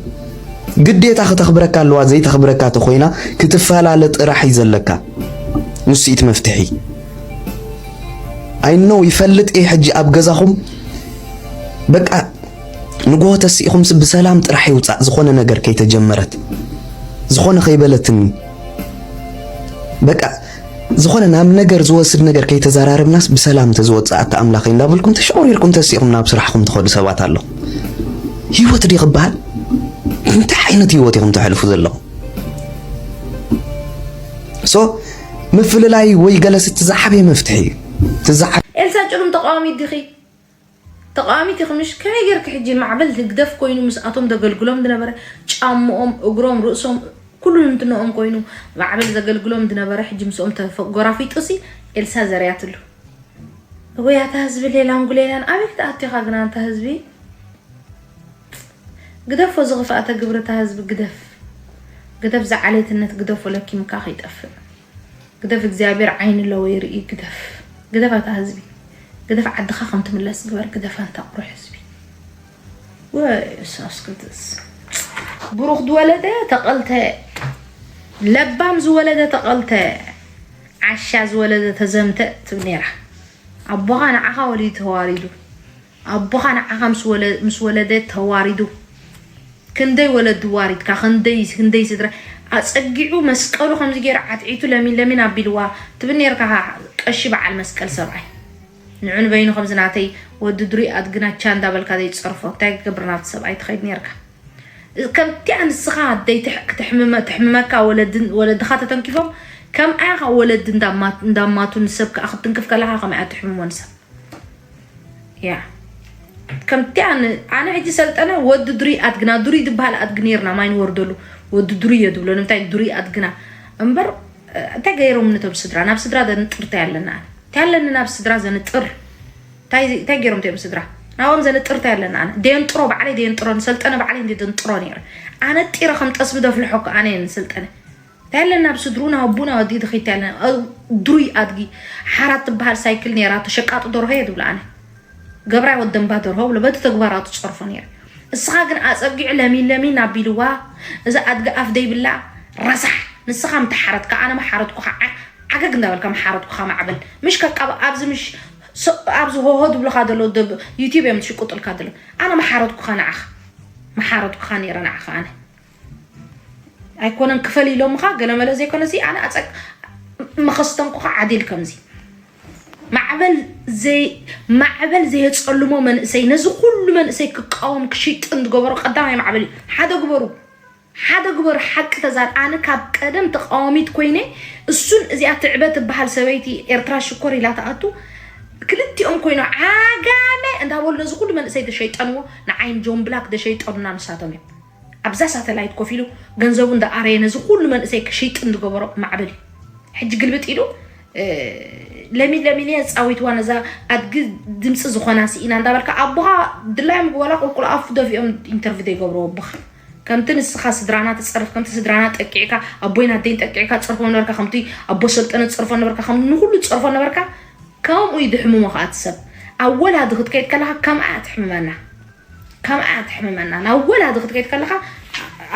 ግዴታ ክተኽብረካ ኣለዋ፣ ዘይተኽብረካ ተኾይና ክትፈላለ ጥራሕ እዩ ዘለካ። ንሱ እቲ መፍትሒ። I know ይፈልጥ እየ ሕጂ ኣብ ገዛኹም በቃ ንግሆ ተሲእኹምሲ ብሰላም ጥራሕ ይውጻእ ዝኾነ ነገር ከይተጀመረት። ዝኾነ ከይበለትኒ። በቃ ዝኾነ ናብ ነገር ዝወስድ ነገር ከይተዘራረብናስ ብሰላም ተዝወጽኣካ ኣምላኸይ እንዳበልኩም ተሸቑሪርኩም ተሲእኹም ናብ ስራሕኹም ትኸዱ ሰባት ኣለኹም። ህይወት ድዩ ክበሃል? እንታይ ዓይነት ህይወት ኢኹም ተሕልፉ ዘለኹም? So ምፍልላይ ወይ ገለስ እቲ ዝዓበየ መፍትሒ እዩ። እቲ ዝዓ- ኤልሳ ጭሩም ተቃዋሚት ዲኺ? ተቃዋሚት ኢኺ ምሽ? ከመይ ጌርኪ ሕጂ ማዕበል ህግደፍ ኮይኑ ምስኣቶም ዘገልግሎም ዝነበረ ጫምኦም፣ እግሮም፣ ርእሶም፣ ኩሉ እንትንኦም ኮይኑ ማዕበል ዘገልግሎም ዝነበረ ሕጂ ምስኦም ተፈ-፣ ጎራፊጡሲ ኤልሳ ዘርያትሉ። እወይ ኣታ ህዝቢ ሌላን ጉሌላን ኣበይ ክትኣቱ ኢኻ ግን ኣንታ ህዝቢ? ግደፎ ዝኽፍኣተ ግብሪ እታ ህዝቢ ግደፍ። ግደፍ ዝዓሌትነት ግደፎ ለኪምካ ከይጠፍእ። ግደፍ እግዚኣብሔር ዓይኒ ኣለዎ ይርኢ ግደፍ። ግደፍ ኣታ ህዝቢ። ግደፍ ዓድኻ ከም ትምለስ ግበር ግደፍ ኣንታ ቁሩሕ ህዝቢ። ወይ እሳስ ቅዱስ። ብሩኽ ዝወለደ ተቐልተ። ለባም ዝወለደ ተቐልተ። ዓሻ ዝወለደ ተዘምተ ትብል ነይራ። ኣቦኻ ንዓኻ ወሊዱ ተዋሪዱ። ኣቦኻ ንዓኻ ምስ ወለ-፣ ምስ ወለደ ተዋሪዱ። ክንደይ ወለዲ ዋሪድካ፣ ክንደይ፣ ክንደይ ስድራ ኣጸጊዑ መስቀሉ ከምዚ ገይሩ ዓትዒቱ ለሚን ለሚን ኣቢልዋ ትብል ነርካ ቀሺ በዓል መስቀል ሰብኣይ። ንዑ ንበይኑ ከምዚ ናተይ ወዲ ድሩይ ኣድግናቻ እንዳበልካ ዘይትጸርፎ እንታይ ክገብር ናብቲ ሰብኣይ ትኸይድ ነርካ። ከምቲኣ ንስኻ ኣደይ ትሕ-፣ ክትሕምመ-፣ ትሕምመካ ወለድን-፣ ወለድኻ ተተንኪፎም ከምኣ ኢኻ ወለዲ እንዳማ-፣ እንዳማቱ ንሰብ ከኣ ክትትንክፍ ከለኻ ከምኣ ትሕምሞ ንሰብ። ያ። ከምቲ ኣነ፣ ኣነ ሕጂ ሰልጠነ ወዲ ድሩይ ኣድግና፣ ድሩይ ዝበሃል ኣድጊ ነይርና፣ ማይ ንወርደሉ፣ ወዲ ድሩይ እየ ዝብሎ፣ ንምንታይ ድሩይ ኣድግና። እምበር፣ እ፣ እንታይ ገይሮም ነቶም ስድራ? ናብ ስድራ ዘንጥር እንታይ ኣለና ኣነ? እንታይ ኣለኒ ናብ ስድራ ዘንጥር? እንታይ፣ እንታይ ገይሮም እቶም ስድራ? ናብኦም ዘንጥር እንታይ ኣለና ኣነ? ደየንጥሮ ባዕለይ ደየንጥሮ፣ ንሰልጠነ ባዕለይ እንደ ዘንጥሮ ነይረ። ኣነ ጢረ ከም ጠስሚ ደፍልሖ እኮ ኣነ እየ ንሰልጠነ። እንታይ ኣለና ኣብ ስድሩ ናብ ኣቡና ወዲ ድኺ እንታይ ኣለና? ኣብ ድሩይ ኣድጊ ሓራት ትበሃል ሳይክል ነይራ፣ ተሸቃጢ ደርሆ እየ ዝብላ ኣነ። ገብራይ ወደንባ ደርሆ ብሎ በቲ ተግባራቱ ጸርፎ ነይረ። እስኻ ግን ኣጸጊዑ ለሚን ለሚን ኣቢልዋ፣ እዛ ኣድጊ ኣፍ ደይብላ ረሳሕ። ንስኻ ምተሓረትካ፣ ኣነ ምሓረትኩኻ፣ ዓ-፣ ዓገግ እንዳበልካ መሓረትኩኻ ማዕበል። ምሽ ከቃብ ኣብዚ ምሽ ሶ-፣ ኣብዚ ሆሆ ዝብሉኻ ዘለዉ ደብ-፣ ዩቲዩብ እዮም ዝሽቁጡልካ ዘለዉ። ኣነ መሓረትኩኻ ንዓኻ። መሓረትኩኻ ነይረ ንዓኻ ኣነ። ኣይኮነን ክፈል ኢሎምኻ ገለመለ ዘይኮነሲ ኣነ ኣጸቅ-፣ መኸስተንኩኻ ዓዲል ከምዚ። ማዕበል ዘይ-፣ ማዕበል ዘየጸልሞ መንእሰይ፣ ነዚ ኩሉ መንእሰይ ክቃወም ክሽጥን ዝገበሮ ቀዳማይ ማዕበል እዩ። ሓደ ግበሩ። ሓደ ግበሩ ሓቂ ተዛር-፣ ኣነ ካብ ቀደም ተቃዋሚት ኮይነ፣ እሱን እዚኣ ትዕበ ትበሃል ሰበይቲ ኤርትራ ሽኮር ኢላ ትኣቱ፣ ክልቲኦም ኮይኖም ዓጋመ እንዳበሉ ነዚ ኩሉ መንእሰይ ተሸይጠንዎ፣ ንዓይን ጆን ብላክ ተሸይጠኑና ንሳቶም እዮም። ኣብዛ ሳተላይት ኮፍ ኢሉ ገንዘቡ እንዳኣረየ ነዚ ኩሉ መንእሰይ ክሽይጥን ዝገበሮ ማዕበል እዩ። ሕጂ ግልብጥ ኢሉ፣ እ፣ ለሚ-፣ ለሚንያ ጻዊትዋ ነዛ ኣድጊ ድምፂ ዝኾና ስኢና እንዳበልካ ኣቦኻ ድላዮም ዋላ ቁልቁል ኣፉ ደፊኦም ኢንተርቪው ዘይገብርዎ ኣቦኻ። ከምቲ ንስኻ ስድራና ትጸርፍ፣ ከምቲ ስድራና ጠቂዕካ፣ ኣቦይን ኣደይን ጠቂዕካ ትጸርፎም ነበርካ፣ ከምቲ ኣቦ ሰልጠነ ትጸርፎ ነበርካ፣ ከም ንኹሉ ትጸርፎ ነበርካ፣ ከምኡ እዩ ድሕምሞ ከኣ እቲ ሰብ። ኣብ ወላዲ ክትከይድ ከለኻ ከምኣ እያ ትሕምመና። ከምኣ እያ ትሕምመና። ናብ ወላዲ ክትከይድ ከለኻ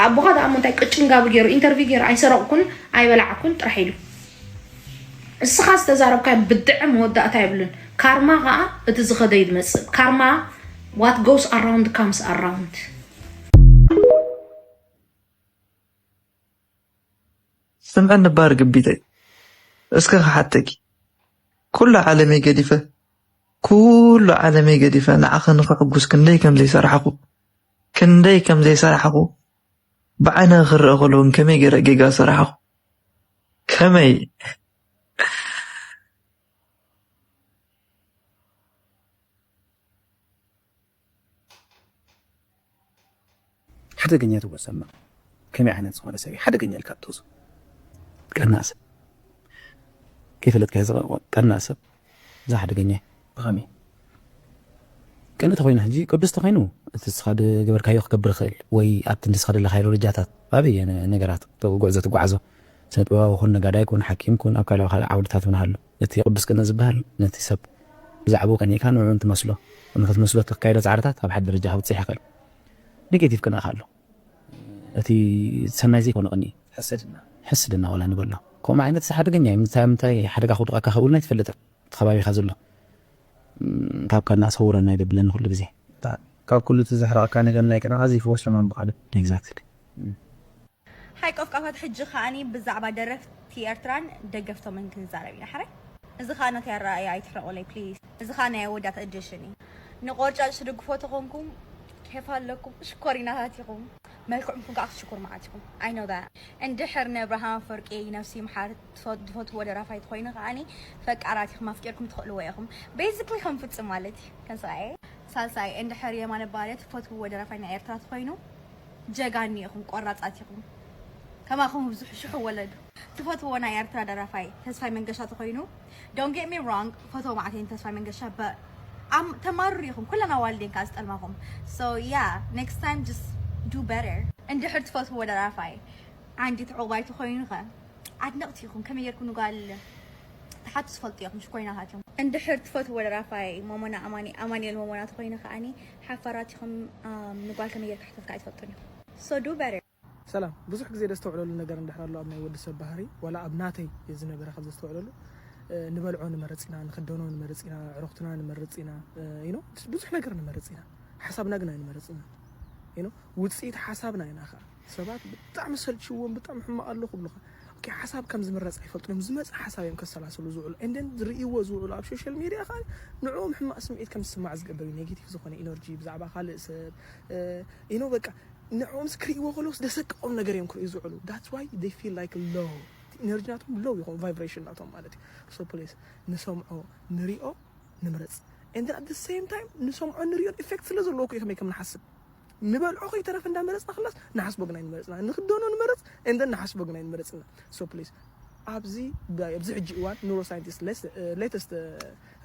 ኣቦኻ ደኣ እሞ እንታይ ቅጭን ጋቢ ገይሩ፣ ኢንተርቪው ገይሩ፣ ኣይሰረቕኩን፣ ኣይበላዕኩን ጥራሕ ኢሉ። እስኻ ዝተዛረብካዮ ብድዐ መወዳእታ የብሉን። ካርማ ከኣ እቲ ዝኸደ እዩ ዝመጽእ። ካርማ፣ what goes around comes around። ስምዕኒ ባር ግቢተይ፣ እስከ ክሓተኪ፣ ኩሉ ዓለመይ ገዲፈ፣ ኩሉ ዓለመይ ገዲፈ ንዓኺ ንኽሕጉስ ክንደይ ከም ዘይሰራሕኹ፣ ክንደይ ከም ዘይሰራሕኹ፣ ብዓይንኺ ክረኣ ከሎ እውን ከመይ ገይረ ጌጋ ሰራሕኹ፣ ከመይ ሓደገኛ ትወሰማ ከመይ ዓይነት ዝኾነ ሰብ እዩ ሓደገኛ ኢልካ ትወስዶ? ቀና ሰብ ከይፈለጥካ ዝቐ ቀና ሰብ እዛ ሓደገኛ እዩ። ብኸመይ ቅን ተኾይኑ ሕጂ ቅዱስ ተኾይኑ እቲ ንስኻ ዝገበርካዮ ክገብር ይኽእል ወይ ኣብቲ ንስኻ ደለኻዮ ደረጃታት ኣበየ ነገራት ጉዕዞ ትጓዓዞ ስነ ጥበባዊ ኩን ነጋዳይ ኩን ሓኪም ኩን ኣብ ካልእ ካልእ ዓውድታት እውን ሃሉ እቲ ቅዱስ ቅነ ዝበሃል ነቲ ሰብ ብዛዕባኡ ቀኒእካ ንዕኡ እንትመስሎ ንክትመስሎ እትካየዶ ፃዕርታት ኣብ ሓደ ደረጃ ከብፅሕ ይኽእል። ኔጌቲቭ ቅነ ኣሎ። እቲ ሰናይ ዘይኮነ ቅኒ ሕስድና። ሕስድና ዋላ ንበሎ ከምኡ ዓይነት ሓደገኛ እዩ። ምንታይ ምንታይ ሓደጋ ክውድቐካ ከብልና ኣይትፈልጥን እቲ ከባቢኻ ዘሎ ካብ ካና ሰውረና ይደብለኒ ኩሉ ግዜ። ካብ ኩሉ እቲ ዘሕረቐካ ነገር ናይ ቅነኻ ዘይፍወስ ሕማም ብኻልእ። Exactly። ሓይቆፍ ቃፋት ሕጂ ከኣኒ ብዛዕባ ደረፍቲ ኤርትራን ደገፍቶምን ክንዛረብ ኢና ሕራይ። እዚ ከኣ ናተይ ኣረኣእያ ኣይትሕረቑለይ ፕሊስ። እዚ ከኣ ናይ ኣወዳት እድሽን እዩ። ንቆርጫጭ ትድግፎ ተኾንኩም ኬፍ ኣለኩም ሽኮሪናታት ኢኹም። መልክዕኩም ከኣ ክትሽኩር መዓት ኢኹም። I know that። እንድሕር ንኣብርሃም ኣፈወርቂ ነብሲ ይምሓር ዝፈትዎ ደራፋይ ተኾይኑ ከኣኒ ፈቃራት ኢኹም ኣፍቂርኩም ትኽእልዎ ኢኹም። Basically ከም ፍጹም ማለት እዩ። ከም ሰብኣየ ሳልሳይ እንድሕር የማነ ባርያ ትፈትውዎ ደራፋይ ናይ ኤርትራ ተኾይኑ ጀጋኒ ኢኹም ቆራጻት ኢኹም ከማኹም ብዙሕ ሽሕ ወለዱ ትፈትዎ ናይ ኤርትራ ደራፋይ ተስፋይ መንገሻ ተኾይኑ don't get me wrong ፈትዎ ማዕተይን ተስፋይ መንገሻ but ተማርሩ ኢኹም ኩለን ኣዋልዴን ከኣ ዝጠልማኹም so yeah next time just do better እንድሕር ትፈትውዎ ደራፋይ ዓንዲት ዕቑባይ ተኾይኑ ኸ ኣድነቕቲ ኢኹም ከመይ ጌርኩም ንጓል ትሓቱ ትፈልጡ ኢኹም ሽኮይናታት እዮም እንድሕር ትፈትዎ ደራፋይ ሞሞና ኣማኒ ኣማኒኤል ሞሞና ተኾይኑ ከኣኒ ሓፋራት ኢኹም ንጓል ከመይ ጌርካ ሕተትካ ኣይትፈልጡን ኢኹም so do better ሰላም ብዙሕ ግዜ ደስተውዕለሉ ነገር እንድሕር ኣሎ ኣብ ናይ ወዲ ሰብ ባህሪ ዋላ ኣብ ናተይ ዝነበረ ካብ ዘስተውዕለሉ ንበልዖ ንመርፅ ኢና ንክደኖ ንመርፅ ኢና ዕሩክትና ንመርፅ ኢና you know ብዙሕ ነገር ንመርፅ ኢና ሓሳብና ግን ኣይንመርፅና you know ውፅኢት ሓሳብና ኢና ከዓ ሰባት ብጣዕሚ ሰልችዎም ብጣዕሚ ሕማቕ ኣሎ ክብሉኻ ኦኬ ሓሳብ ከም ዝምረፅ ኣይፈልጡን እዮም ዝመፅእ ሓሳብ እዮም ከሰላስሉ ዝውዕሉ and then ዝርእይዎ ዝውዕሉ ኣብ social media ከዓ ንዕኦም ሕማቕ ስምዒት ከም ዝስማዕ ዝገብር እዩ negative ዝኾነ energy ብዛዕባ ካልእ ሰብ you know በቃ ንዕኦምስ ክርእይዎ ከለውስ ደሰቅቖም ነገር እዮም ክርእዩ ዝውዕሉ that's why they feel like low energy ናቶም low ይኾን vibration ናቶም ማለት እዩ so please ንሰምዖ ንሪኦ ንምረፅ and then at the same time ንሰምዖ ንሪኦን effect ስለ ዘለዎ እኮ እዩ ከመይ ከም ንሓስብ ንበልዖ ከይተረፈ እንዳመረፅና ክላስ ንሓስቦ ግን ኣይንመረፅና ንክደኖ ንመረፅ and then ንሓስቦ ግን ኣይንመረፅና so please ኣብዚ ኣብዚ ሕጂ እዋን neuroscientist latest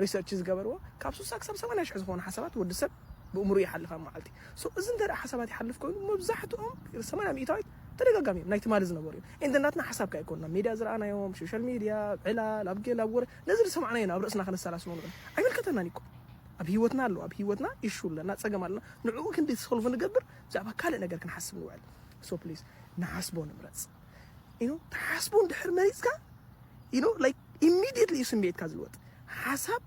research ዝገበርዎ ካብ ስሳ ክሳብ ሰማንያ ሽሕ ዝኾኑ ሓሳባት ወዲ ሰብ ብእምሩ ይሓልፍ ኣብ መዓልቲ so እዚ እንተ ሓሳባት ይሓልፍ ኮይኑ መብዛሕትኦም ሰማንያ ሚእታዊት ተደጋጋሚ እዮም ናይ ትማሊ ዝነበሩ እዮም and ናትና ሓሳብ ከ ኣይኮንና ሜድያ ዝረኣናዮም social media ዕላል ኣብ ገል ኣብ ወረ ነዚ ዝሰማዕናዮ ኣብ ርእስና ከነሰላስሎ ንብል ኣይምልከተናን ይኮ ኣብ ህይወትና ኣሎ ኣብ ህይወትና issue ኣለና ፀገም ኣለና ንዕኡ ክንዲ solve ንገብር ብዛዕባ ካልእ ነገር ክንሓስብ ንውዕል so please ንሓስቦ ንምረፅ you know ትሓስቦ እንድሕር መሪፅካ you know like immediately እዩ ስምዒትካ ዝልወጥ። ሓሳብ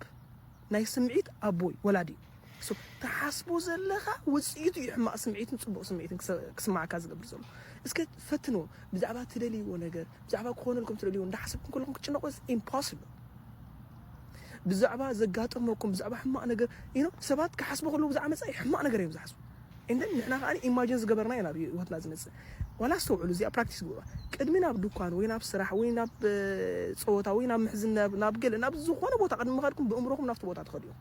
ናይ ስምዒት ኣቦይ ወላዲ እዩ። So ትሓስቦ ዘለኻ ውፅኢቱ እዩ ሕማቕ ስምዒትን ፅቡቕ ስምዒትን ክሰ- ክስማዓካ ዝገብር ዘሎ። እስከ ፈትንዎ። ብዛዕባ ትደልይዎ ነገር፣ ብዛዕባ ክኾነልኩም ትደልይዎ እንዳሓሰብኩም ከለኹም ክትጭነቑ ኢምፖስብል። ብዛዕባ ዘጋጠመኩም ብዛዕባ ሕማቕ ነገር you know ሰባት ክሓስቡ ከለዉ ብዛዕባ መፃኢ ሕማቕ ነገር እዮም ዝሓስቡ። እንደን ንሕና ከዓ ኢማጅን ዝገበርና ኢና ናብ ህይወትና ዝመፅእ። ዋላ ኣስተውዕሉ፣ እዚኣ ፕራክቲስ ግበሩዋ። ቅድሚ ናብ ድኳን ወይ ናብ ስራሕ ወይ ናብ ፀወታ ወይ ናብ ምሕዝነት ናብ ገለ ናብ ዝኾነ ቦታ ቅድሚ ምኻድኩም ብእምሮኹም ናብቲ ቦታ ትኸዱ እዮም።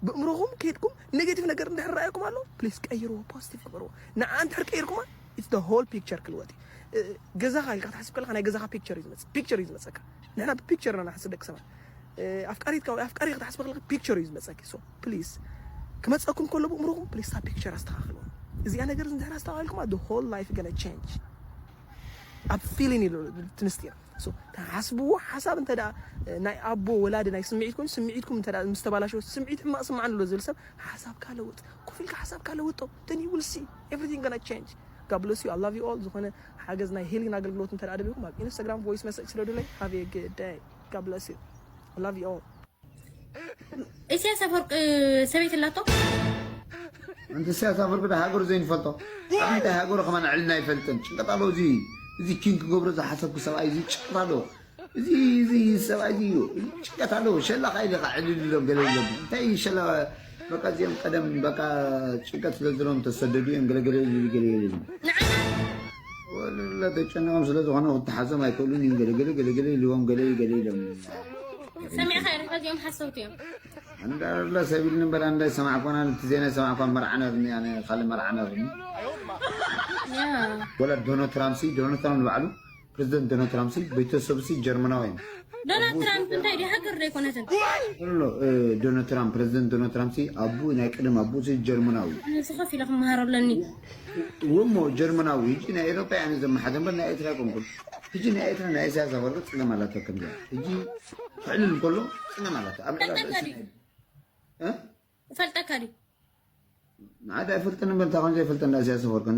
ብእምሮኹም ከይድኩም ኔጌቲቭ ነገር እንድሕር ረኣየኩም ኣሎ ፕሊስ ቀይርዎ፣ ፖዚቲቭ ግበርዎ። ንዓ እንድሕር ቀይርኩማ ኢትስ ሆል ፒክቸር ክልወጥ እዩ። ገዛኻ ኢልካ ክትሓስብ ከለካ ናይ ገዛኻ ፒክቸር እዩ ዝመፅእ፣ ፒክቸር እዩ ዝመፀካ። ንሕና ብፒክቸር ኢና ንሓስብ ደቂ ሰባት። ኣፍቃሪትካ ወይ ኣፍቃሪ ክትሓስብ ከለካ ፒክቸር እዩ ዝመፀኪ። ሶ ፕሊስ ክመፀኩም ከሎ ብእምሮኹም ፕሊስ ታ ፒክቸር ኣስተኻኽልዎ። እዚኣ ነገር እንድሕር ኣስተኻኺልኩማ ሆል ላይፍ ገነ ቼንጅ። ኣብ ፊሊን ኢሉ ትንስቲር። So ትሓስብዎ ሓሳብ እንተ ደኣ ናይ ኣቦ ወላዲ ናይ ስምዒት ኮይኑ ስምዒትኩም እንተ ምስ ተባላሸወ ስምዒት ሕማቕ ስምዓኒ ኣሎ ዝብል ሰብ ሓሳብካ ለውጥ። ኮፍ ኢልካ ሓሳብካ ለውጦ። Then you will see everything gonna change. God bless you. I love you all. ዝኾነ ሓገዝ ናይ ሂሊንግ ኣገልግሎት እንተ ደኣ ደሊኹም ኣብ ኢንስታግራም ቮይስ መሰጅ ስለዱለይ። Have a good day. God bless you. I love you all. ኢሳያስ ኣፈወርቂ ሰበይቲ ኣላቶ። ኣንቲ ኢሳያስ ኣፈወርቂ ዳ ሃገሩ ዘይንፈልጦ ኣብ እንታይ ሃገሩ ከማን ዕልና ኣይፈልጥን። ጭንቀት ኣለዎ። እዚ እዚ ኪንግ ክገብሮ ዝሓሰብኩ ሰብኣይ እዚ ጭንቀት ኣለዎ። እዚ እዚ ሰብኣይ እዚ እዩ ጭንቀት ኣለዎ። ሸላ ካይ ዲኻ ዕልል ኢሎም ገለ ኢሎም እንታይ ሸላ በቃ እዚኦም ቀደም በቃ ጭንቀት ስለ ዘለዎም ተሰደዱ እዮም ገለ ገለ ኢሉ ገለ ገለ ኢሉ ንዓና ወላ ተጨነቆም ስለ ዝኾነ ክትሓዞም ኣይክእሉን እዮም ገለ ገለ ገለ ገለ ኢልዎም ገለ ገለ ኢሎም ሰሚዕካ ኢኻ እዚኦም ሓሰውቲ እዮም። እንዳላ ሰቢል ንበር አንዳ ሰማዕኳና እቲ ዜና ሰማዕኳን መርዓ ነርኒ ያኔ ካልእ መርዓ ነርኒ ያ ወላ ዶናልድ ትራምፕ ሲ ዶናልድ ትራምፕ ንባዕሉ ፕሬዚደንት ዶናልድ ትራምፕ ሲ ቤተሰብ ሲ ጀርመናዊ እዮም። ዶናልድ ትራምፕ እንታይ ዲ ሃገር ዶ ኣይኮነትን? ኖ ኖ እ፣ ዶናልድ ትራምፕ ፕሬዚደንት ዶናልድ ትራምፕ ሲ ኣቡ ናይ ቀደም ኣቡ ሲ ጀርመናዊ እዩ። እዚ ከፍ ኢለ ክመሃሮ ኣለኒ። ወሞ ጀርመናዊ ህጂ ናይ ኤሮፓ ያኔ ዘመሓደ እምበር ናይ ኤርትራ ኣይኮንኩን። ህጂ ናይ ኤርትራ ናይ ኢሳያስ ኣፈወርቂ ጸገም ኣላቶ ከምዚ ህጂ ክዕልል እንከሎ ጸገም ኣላቶ ኣብ ዕላል ፈልጠካ ድዩ? እ? ፈልጠካ ድዩ? ንዓዳ ኣይፈልጥን እምበር እንታይ ከም ዘይፈልጥ እንዳ ኢሳያስ ኣፈወርቂ